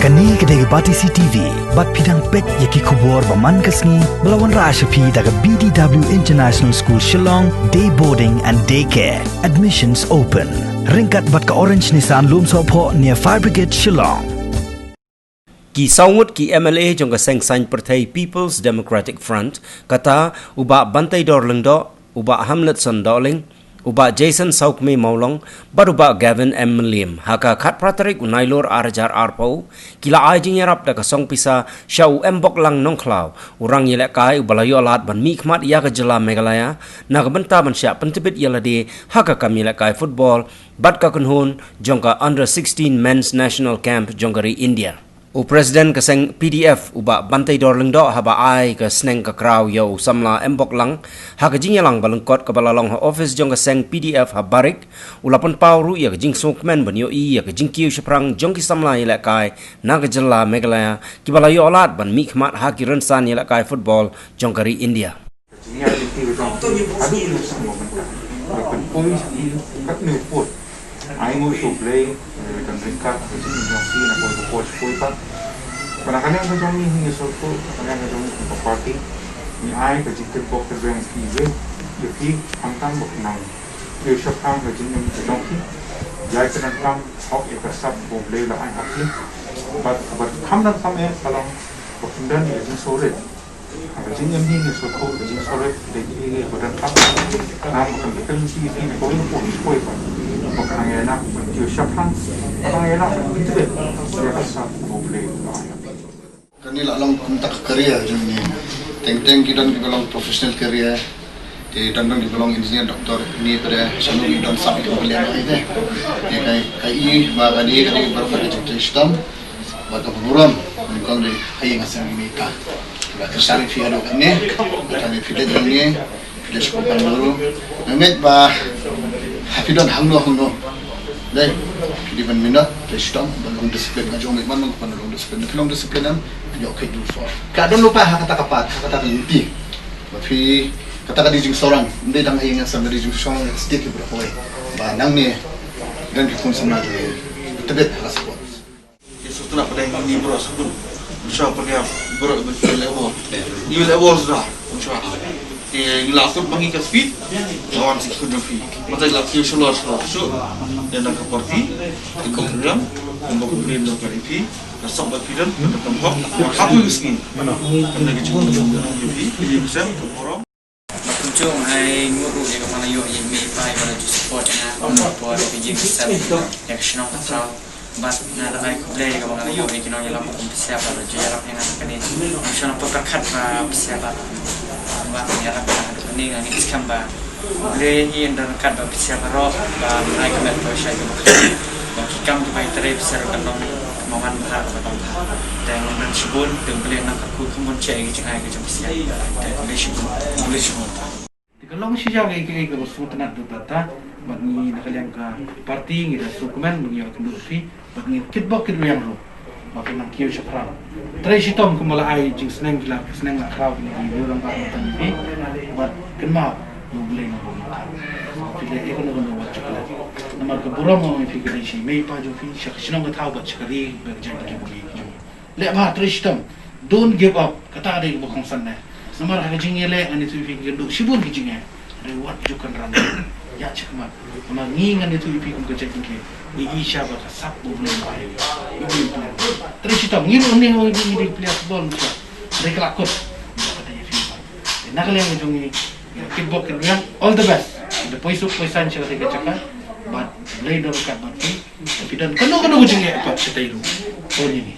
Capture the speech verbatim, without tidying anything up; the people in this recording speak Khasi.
Kane ka dei ka Batesi T V, bad phi dang peit ïa ki khubor ba man ka sngi, ba la wanrah sha phi da ka B D W International School Shillong, Day Boarding and Day Care. Admissions open. Ryngkat bad ka Orange Nissan Lumsohphoh near Fire Brigade Shillong. Ki saw ngut ki M L A jong ka seng saiñ pyrthei People's Democratic Front, kata u Bah Banteidor Lyngdoh, u Bah Hamletson Dohling, u Bah Jason Sawkmie Mawlong, bad u Bah Gavin M Mylliem, ha ka khatphra tarik u Nailur ar hajar arphew, ki la ai jingïarap da ka song pisa sha u Mboklang Nongkhlaw, u rangïalehkai uba la ïoh lad ban mihkhmat ïa ka jylla Meghalaya, na ka bynta ban shah pyntbit ïa lade ha ka kam ïalehkai football, bad ka kynhun jong ka Under sixteen Men's National Camp jong ka ri India. U President ka seng P D F u Bah Banteidor Lyngdoh haba ai ka sneng ka kraw ïa u samla Mboklang, ha ka jingïalang ba lyngkot kaba la long ha office jong ka seng P D F ha Barik, u la pynpaw ruh ïa ka jingsngewkmen ban ïohi ïa ka jingkiew shaphrang jong ki samla ïalehkai na ka jylla Meghalaya kiba la ïoh lad ban mihkhmat ha ki rynsan ïalehkai football jong ka ri India. Ka jingïaid lynti ka jong ki haduh mynta, ka pynpoi sha ki katne pud. Ai nguh sha U Blei, eh, don ryngkat ka jingim jong ki na kawei ka por sha kawei pat. Bad na ka liang ka jong ngi, ngi sngewthuh, na ka liang ka jong ngi kum ka party, ngi ai ka jingkyrpad kyrdoh ïa phi, ïa phi, khamtam ba phin nang ïa shaphrang ka jingim ka jong ki. Ïa ka nang kam hok ïa ka sap ba U Blei la ai ha phi. Bad, bad kham nang kam eh ka long ba phin don ïa ka jingsngewrit. Ka jingim hi ngi sngewthuh ka jingsngewrit, dei hi ba don tam. Namar ba kan ka lynti hi na kawei ka por sha kawei pat, ba kan ïalam ban kiew shaphrang, ba kan ïalam ban pyntbit ïa ka sap ba U Blei u la ai. Kane la long kumta ka career jong ngi. Teng teng ki don kiba long professional career. Te don don kiba long engineer, doctor, ngi pat de shano ngi don sap ïa ka career ngi te. Te ka, ka i ba kane, kane baroh kane jingtrei shitom. Bad ka burom nyngkong dei ha ïing ha sem ngi mei pa. Ba kyrshan ïa phi haduh katne, ba tang ïa phi leit hangne, phi leit sha compound ruh. Nga ngeit ba ha phi don hangno hangno. Dei, phi dei ban minot, dei shitom, ban long discipline, nga jong mei man long ban long discipline. Phi long discipline em, phin ïoh kheit bun for. Ka don lypa ha kata ka part, ha kata ka lynti. Ba phi, kata ka dei jingsngewrang, ym dei tang ha ïing ha sem, ka dei jingsngewrang ïa ka state ki baroh kawei. Ba nangne don ki khun samla jong ngi, tbit ha ka sport. Ki sngewtynnat pdeng ngi baroh sngewbha. Mynshuwa pyrkhat baroh ba ki level. Ngi level suda, mynshuwa. Te ngi la kut ma ngi ka speed. Lawan sa ki khun jong phi. Mynta ngi la kiew shalor shalor shuh. Ïa na ka party. Ki kong riam. Kum ba kum riam jong ka ri phi. Ka sap ba phi don. Ka tam hok. Ka hap ngi sngi. Kam da ka jingkut jong phi. Ki ïa ka sem ka burom. Ba kumjuh nga ai nguh ruh ïa kaba nga la ïoh ïa i mei i pa iba la ju support ïa nga, kum ka por ïa ka ïing ka sem, ïa ka shnong ka thaw. Bad nga dang ai khublei ïa kaba nga la ïoh ïa ki nongïalam kum phi sngap ba la ju ïarap ïa nga ha kane. Ngam shym la pyrkhat ba phi sngap ba, ba ïarap ïa nga ha kane, nga ngeit skhem ba U Blei un don ryngkat bad phi sngap baroh, ba nga ai khublei to sha ïa kaba khraw. Ba ki kam kiba ïatrei phi sngap ruh kan long kaba man bha, kaba tong bha. Te ngam don shibun, te U Blei un nang kyrkhu kham bun sha ïa ki jingai ki jong phi sngap. Te khublei shibun, khublei shibun. Te ka long shi ïa ka, ka, kaba sngewtynnat duh ta ta, bad ngi na ka liang ka party ngi da sngewkmen ba ngi ïakynduh phi, bad ngi kitbok kitrwiang ruh ba phin nang kiew shaphrang. Trei shitom kumba la ai jingsneng, ki la sneng la khraw, kine ki riew rangbah mynta ïa phi, bad kynmaw ïa U Blei na bynta phi. Phi leh ïa kano kano wat sha ka lad. Namar ka burom nga ong ïa phi ka dei sha i mei i pa jong phi, sha ka shnong ka thaw bad sha ka ri bad ka jaitbynriew jong ngi. Leh bha, trei shitom. Don't give up. Kata ka dei kaba kongsan ne. Namar ha ka jingïaleh ngan ïathuh ïa phi, ki kynduh shibun ki jingeh. Hynrei wat ju kynran. Ïaid shakhmat. Namar ngi ngan ïathuh ïa phi kum ka jaitbynriew, ngi i sha ba ka sap ba U Blei u la ai. Ngi i plan. Trei shitom. Ngi ruh hangne ngi dei player football, ngi sha. Hynrei ka la kut. Kata ïa phi. Na ka liang ka jong ngi, ïa, kitbok kitrwiang, all the best. Da poi suk poi saiñ sha kata ka jaka. Bad U Blei un don ryngkat bad phi. Phi don kano kano ka jingeh pat shatai ruh, phone ïa ngi.